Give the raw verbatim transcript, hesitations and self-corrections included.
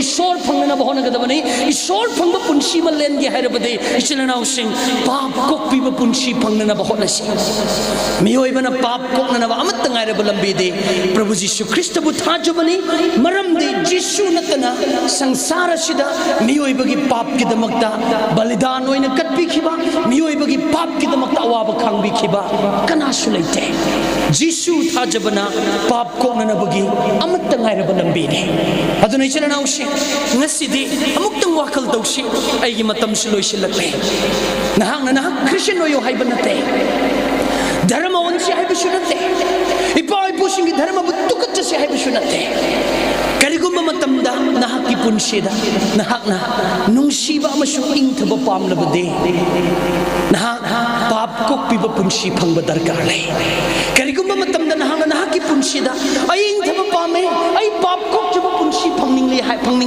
ꯏꯁꯣꯔ ꯐꯪꯅꯅꯕ ꯍꯣꯠꯅꯒꯗꯕꯅꯤ꯫ ꯏꯁꯣꯔ ꯐꯪꯕ ꯄꯨꯟꯁꯤ ꯑꯃ ꯂꯦꯟꯒꯦ ꯍꯥꯏꯔꯕꯗꯤ, ꯏꯆꯤꯜ ꯏꯅꯥꯎꯁꯤꯡ, ꯄꯥꯞ ꯀꯣꯛꯄꯤꯕ ꯄꯨꯟꯁꯤ ꯐꯪꯅꯅꯕ ꯍꯣꯠꯅꯁꯤ꯫ ꯃꯤꯑꯣꯏꯕꯅ ꯄꯥꯞ ꯀꯣꯛꯅꯅꯕ ꯑꯃꯠꯇ ꯉꯥꯏꯔꯕ ꯂꯝꯕꯤꯗꯤ ꯄ꯭ꯔꯚꯨ ꯖꯤꯁꯨ ꯈ꯭ꯔꯤꯁꯇꯕꯨ ꯊꯥꯖꯕꯅꯤ꯫ ꯃꯔꯝꯗꯤ ꯖꯤꯁꯨ ꯅꯠꯇꯅ ꯁꯪꯁꯥꯔ ꯑꯁꯤꯗ ꯃꯤꯑꯣꯏꯕꯒꯤ ꯄꯥꯞꯀꯤꯗꯃꯛꯇ ꯕꯂꯤꯗꯥꯟ ꯑꯣꯏꯅ ꯀꯠꯄꯤꯈꯤꯕ, ꯃꯤꯑꯣꯏꯕꯒꯤ ꯄꯥꯞꯀꯤꯗꯃꯛꯇ ꯑꯋꯥꯕ ꯈꯥꯡꯕꯤꯈꯤꯕ ꯀꯅꯥꯁꯨ ꯂꯩꯇꯦ꯫ ꯖꯤꯁꯨ ꯊꯥꯖꯕꯅ ꯄꯥꯞ ꯀꯣꯛꯅꯅꯕꯒꯤ ꯑꯃꯠꯇ ꯉꯥꯏꯔꯕ ꯂꯝꯕꯤꯅꯤ꯫ ꯑꯗꯨꯅ ꯏꯆꯤꯜ ꯏꯅꯥꯎꯁꯤꯡ, ꯉꯁꯤꯗꯤ ꯑꯃꯨꯛꯇꯪ ꯋꯥꯈꯜ ꯇꯧꯁꯤ꯫ ꯑꯩꯒꯤ ꯃꯇꯝꯁꯨ ꯂꯣꯏꯁꯤꯜꯂꯛꯂꯦ꯫ ꯅꯍꯥꯛꯅ ꯅꯍꯥꯛ ꯈ꯭ꯔꯤꯁꯇꯤꯌꯟ ꯑꯣꯏꯌꯨ ꯍꯥꯏꯕ ꯅꯠꯇꯦ, ꯙꯔꯃ ꯑꯣꯟꯁꯤ ꯍꯥꯏꯕꯁꯨ ꯅꯠꯇꯦ, ꯏꯄꯥ ꯏꯄꯨꯁꯤꯡꯒꯤ ꯙꯔꯃꯕꯨ ꯇꯨꯀꯠꯆꯁꯤ ꯍꯥꯏꯕꯁꯨ ꯅꯠꯇꯦ꯫ ꯀꯔꯤꯒꯨꯝꯕ ꯃꯇꯝꯗ ꯅꯍꯥꯛꯀꯤ ꯄꯨꯟꯁꯤꯗ ꯅꯍꯥꯛꯅ ꯅꯨꯡꯁꯤꯕ ꯑꯃꯁꯨꯡ ꯏꯪꯊꯕ ꯄꯥꯝꯂꯕꯗꯤ, ꯅꯍꯥꯛ ꯄꯥꯞ ꯀꯣꯛꯄꯤꯕ ꯄꯨꯟꯁꯤ ꯐꯪꯕ ꯗꯔꯀꯥꯔ ꯂꯩ꯫ ꯀꯔꯤꯒꯨꯝꯕ ꯃꯇꯝꯗ ꯅꯍꯥꯛꯅ ꯅꯍꯥꯛꯀꯤ ꯄꯨꯟꯁꯤꯗ, "ꯑꯩ ꯏꯪꯊꯕ ꯄꯥꯝꯃꯦ, ꯑꯩ ꯄꯥꯞ ꯀꯣꯛꯆꯕ ꯄꯨꯟꯁꯤ ꯐꯪꯅꯤꯡꯂꯦ" ꯍꯥꯏ, ꯐꯪꯅꯤꯡ